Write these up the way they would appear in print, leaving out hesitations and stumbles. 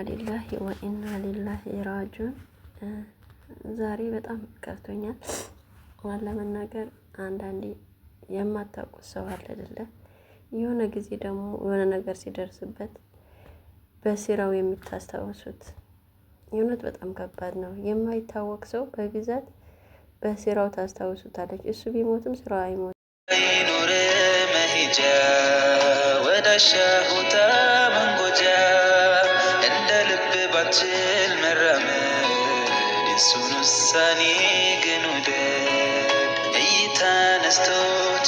ሊላሂ ወኢና ሊላሂ ራጂዑን። ዛሬ በጣም ከፍቶኛል ለመናገር። አንዳንዴ የማታውቁት ሰው አለ አይደለ? የሆነ ጊዜ ደግሞ የሆነ ነገር ሲደርስበት በስራው የምታስታውሱት የእውነት በጣም ከባድ ነው። የማይታወቅ ሰው በብዛት በስራው ታስታውሱታለች። እሱ ቢሞትም ስራው አይሞትም። ይኑር መሄጃ ወዳሻ ቦታ መንጎጃ፣ እንደ ልብ ባችል መራመድ የሱን ውሳኔ ግን ውደድ። እይታ ነስቶ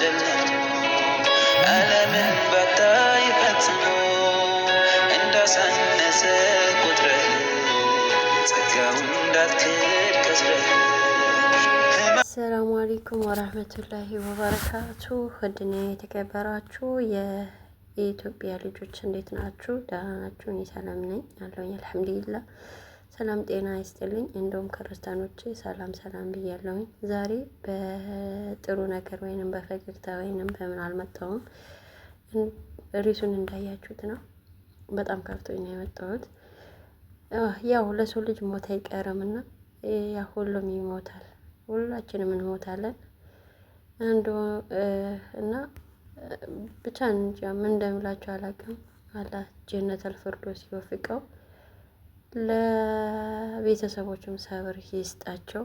ጨለሞ ዓለምን ባታይ ፈጽሞ እንዳሳነሰ ቆጥረህ ጸጋውን እንዳትክድ ከስረህ። አሰላሙ አለይኩም ወራህመቱላሂ ወበረካቱ። ውድና የተከበራችሁ የኢትዮጵያ ልጆች እንዴት ናችሁ? ደህና ናችሁ? እኔ ሰላም ነኝ አለሁኝ፣ አልሐምዱሊላህ። ሰላም ጤና ይስጥልኝ። እንደውም ክርስቲያኖቼ ሰላም ሰላም ብያለሁኝ። ዛሬ በጥሩ ነገር ወይንም በፈገግታ ወይንም በምን አልመጣሁም። ሪሱን እንዳያችሁት ነው። በጣም ከፍቶኝ ነው የመጣሁት። ያው ለሰው ልጅ ሞት አይቀርም እና ያ ሁሉም ይሞታል፣ ሁላችንም እንሞታለን። አንዱ እና ብቻ እንጃ ምን እንደምላችሁ አላውቅም። አላህ ጀነተል ፊርዶስ ይወፍቀው፣ ለቤተሰቦቹም ሰብር ይስጣቸው።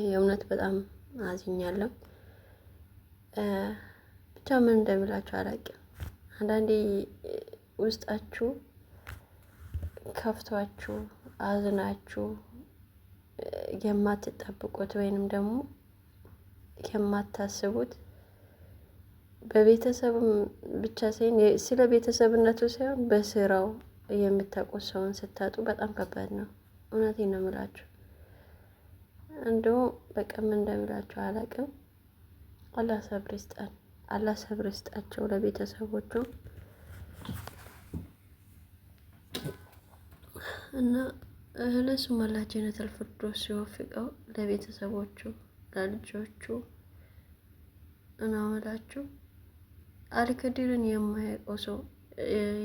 የእውነት በጣም አዝኛለሁ። ብቻ ምን እንደምላችሁ አላውቅም። አንዳንዴ ውስጣችሁ ከፍቷችሁ አዝናችሁ የማትጠብቁት ወይንም ደግሞ የማታስቡት በቤተሰብም ብቻ ሳይሆን ስለ ቤተሰብነቱ ሳይሆን በስራው የምታውቁት ሰውን ስታጡ በጣም ከባድ ነው። እውነቴን ነው የምላችሁ። እንደው በቃ ምን እንደምላችሁ አላውቅም። አላህ ሰብር ይስጠን። አላህ ሰብር ይስጣቸው ለቤተሰቦቹ እና ለሱም አላህ ጀነተል ፊርዶስ ሲወፍቀው ለቤተሰቦቹ ለልጆቹ እናመላችሁ። አልከዲርን የማያውቀው ሰው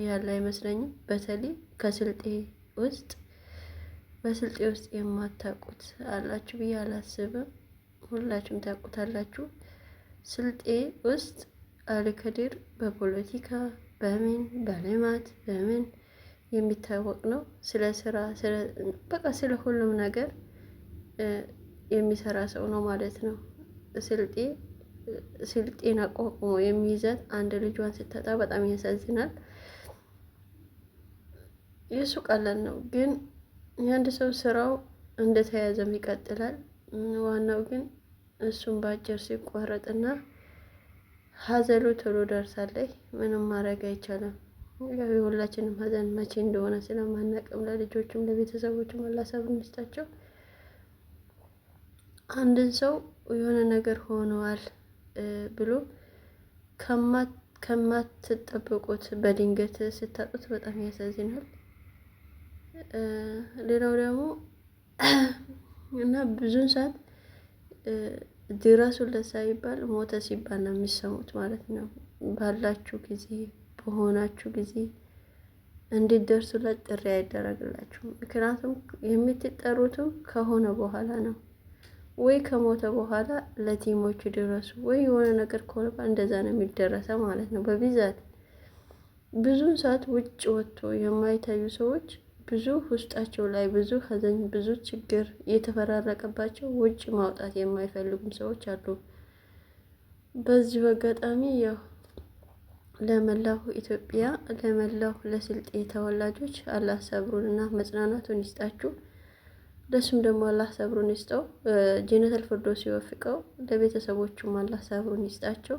ያለ አይመስለኝም። በተለይ ከስልጤ ውስጥ በስልጤ ውስጥ የማታውቁት አላችሁ ብዬ አላስብም። ሁላችሁም ታውቁታላችሁ። ስልጤ ውስጥ አልከዲር በፖለቲካ በምን በልማት በምን የሚታወቅ ነው። ስለ ስራ በቃ ስለ ሁሉም ነገር የሚሰራ ሰው ነው ማለት ነው። ስልጤ ስልጤን አቋቁሞ የሚይዛት አንድ ልጇን ስታጣ በጣም ያሳዝናል። የእሱ ቀላል ነው፣ ግን የአንድ ሰው ስራው እንደተያዘም ይቀጥላል። ዋናው ግን እሱን በአጭር ሲቋረጥና ሀዘሉ ቶሎ ደርሳለች። ምንም ማድረግ አይቻልም። ያው የሁላችንም ሀዘን መቼ እንደሆነ ስለማናቅም ለልጆችም ለቤተሰቦችም አላህ ሰብር ይስጣቸው። አንድን ሰው የሆነ ነገር ሆነዋል ብሎ ከማትጠብቁት በድንገት ስታጡት በጣም ያሳዝናል። ሌላው ደግሞ እና ብዙን ሰዓት ድረሱለት ሳይባል ሞተ ሲባል ነው የሚሰሙት ማለት ነው። ባላችሁ ጊዜ በሆናችሁ ጊዜ እንዲደርሱለት ጥሪ አይደረግላችሁም። ምክንያቱም የምትጠሩትም ከሆነ በኋላ ነው፣ ወይ ከሞተ በኋላ ለቲሞቹ ድረሱ፣ ወይ የሆነ ነገር ከሆነ እንደዛ ነው የሚደረሰው ማለት ነው። በብዛት ብዙን ሰዓት ውጭ ወጥቶ የማይታዩ ሰዎች ብዙ ውስጣቸው ላይ ብዙ ሀዘን፣ ብዙ ችግር የተፈራረቀባቸው ውጭ ማውጣት የማይፈልጉም ሰዎች አሉ። በዚሁ አጋጣሚ ያው ለመላው ኢትዮጵያ ለመላው ለስልጤ ተወላጆች አላህ ሰብሩንና መጽናናቱን ይስጣችሁ። ለሱም ደግሞ አላህ ሰብሩን ይስጠው፣ ጀነተል ፊርዶስ ይወፍቀው። ለቤተሰቦቹም አላህ ሰብሩን ይስጣቸው።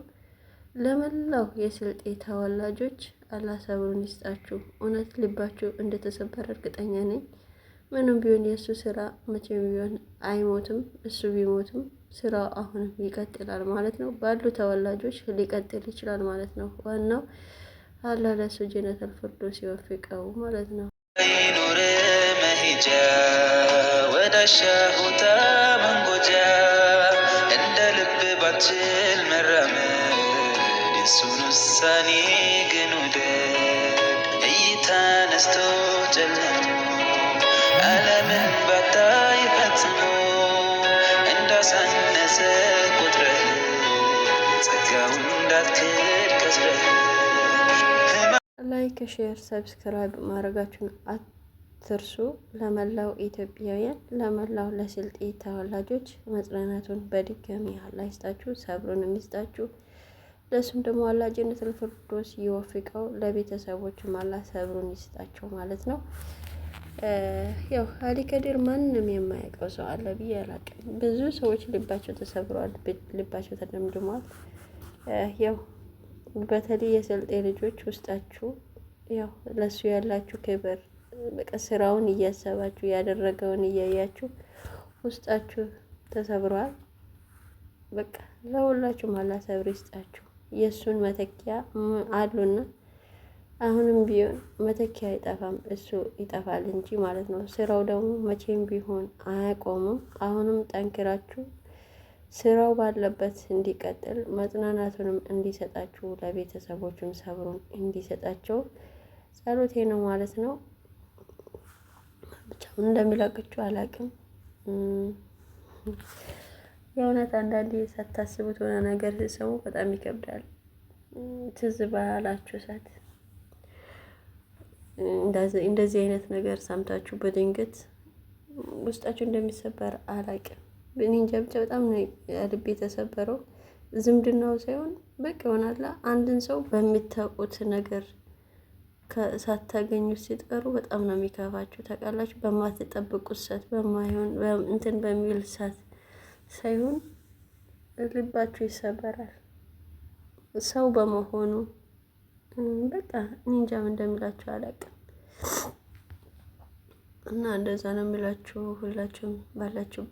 ለመላው የስልጤ ተወላጆች አላህ ሰብሩን ይስጣችሁ። እውነት ልባችሁ እንደተሰበረ እርግጠኛ ነኝ። ምንም ቢሆን የእሱ ስራ መቼም ቢሆን አይሞትም። እሱ ቢሞትም ስራው አሁንም ይቀጥላል ማለት ነው። ባሉ ተወላጆች ሊቀጥል ይችላል ማለት ነው። ዋናው አላህ ለእሱ ጀነተል ፊርዶስ ይወፍቀው ማለት ነው። ይኑር መሄጃ ወዳሻ ቦታ መንጎጃ፣ እንደ ልብ ባችል መራመድ የሱን ውሳኔ ግን ውደድ። እይታ ነስቶ ጨልሞ ዓለምን ባታይ ፈጽሞ እንዳሳነሰ ቆጥረህ ጸጋውን እንዳትክድ ከስረህ። Like፣ share፣ subscribe ማድረጋችሁን አትርሱ። ለመላው ኢትዮጵያውያን፣ ለመላው ለስልጤ ተወላጆች መጽናናቱን በድጋሚ አላህ ይስጣችሁ፣ ሰብሩን የሚስጣችሁ። ለእሱም ደግሞ አላህ ጀነቱል ፊርዶስ ይወፍቀው፣ ለቤተሰቦቹም አላህ ሰብሩን ይስጣቸው ማለት ነው። ያው አሊ ከድር ማንም የማያውቀው ሰው አለ ብዬ አላውቅም። ብዙ ሰዎች ልባቸው ተሰብረዋል፣ ልባቸው ተደምድሟል። ያው በተለይ የስልጤ ልጆች ውስጣችሁ ያው ለሱ ያላችሁ ክብር በቃ ስራውን እያሰባችሁ ያደረገውን እያያችሁ ውስጣችሁ ተሰብሯል። በቃ ለሁላችሁም አላህ ሰብር ይስጣችሁ። የእሱን መተኪያ አሉና አሁንም ቢሆን መተኪያ አይጠፋም፣ እሱ ይጠፋል እንጂ ማለት ነው። ስራው ደግሞ መቼም ቢሆን አያቆምም። አሁንም ጠንክራችሁ ስራው ባለበት እንዲቀጥል መጽናናቱንም እንዲሰጣችሁ ለቤተሰቦቹም ሰብሩን እንዲሰጣቸው ጸሎቴ ነው ማለት ነው። ብቻ ምን እንደሚለቅችሁ አላቅም። የእውነት አንዳንዴ ሳታስቡት ሆነ ነገር ሲሰሙ በጣም ይከብዳል። ትዝ ባላችሁ ሰዓት እንደዚህ አይነት ነገር ሰምታችሁ በድንገት ውስጣችሁ እንደሚሰበር አላቅም። እኔ እንጃ ብቻ በጣም ነው ልቤ የተሰበረው። ዝምድናው ሳይሆን በቃ ይሆናላ አንድን ሰው በምታውቁት ነገር ሳታገኙት ሲቀሩ በጣም ነው የሚከፋችሁ። ታውቃላችሁ፣ በማትጠብቁት ሰዓት በማይሆን እንትን በሚል ሰዓት ሳይሆን ልባችሁ ይሰበራል። ሰው በመሆኑ በቃ እኔ እንጃ ምን እንደሚላችሁ አላውቅም። እና እንደዛ ነው የሚላችሁ። ሁላችሁም ባላችሁ